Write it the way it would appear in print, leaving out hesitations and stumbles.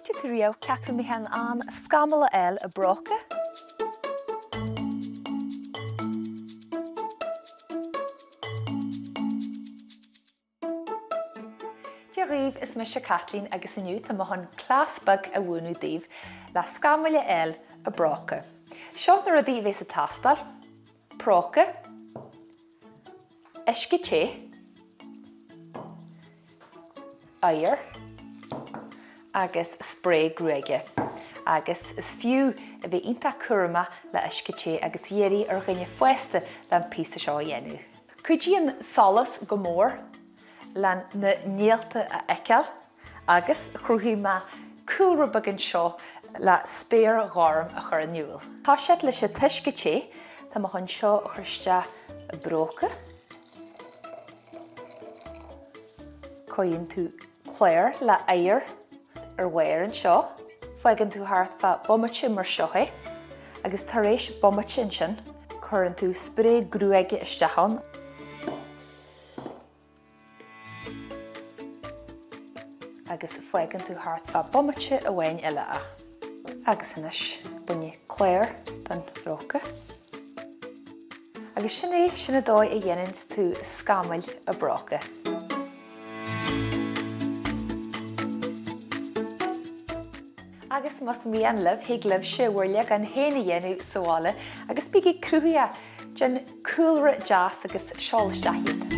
smaoitigh tú riamh cé acu mbeifeá in ann scamall a fháil i bpróca? Dia dhaoibh, is mise Caitlín agus inniu tá mé chun cleas beag a mhúineadh daoibh le scamaill a fháil i bpróca. Seo na rudaí a bheas ag teastáil, próca, uisce te, oighear agus sprae gruaige. Agus is fiú a bheith iontach cúramach le uisce te agus iarraidh ar dhuine fásta le an píosa seo a dhéanamh. Cuidíonn solas go mór le na néalta a fheiceáil agus chruthaigh mé cúlra beag anseo le spéir ghorm a chur in iúl. Toiseacht leis an t-uisce te, tá mé chun seo a chur isteach i bpróca. Cuireann tú clár le oighear ar bharr anseo. Fágann tú thart fá bomaite mar seo é agus tar éis bomaite ansin cuireann tú sprae gruaige isteach ann. Agus fágann tú thart fá bomaite amháin eile é. Agus anois bain clár den phróca. Agus sin é, sin an dóigh a dhéananns tú scamaill i bpróca. Agus más mian libh, thig libhse bhur leagán féin a dhéanamh sa bhaile agus bígí cruthaitheach, déan cúlra deas agus seol isteach iad.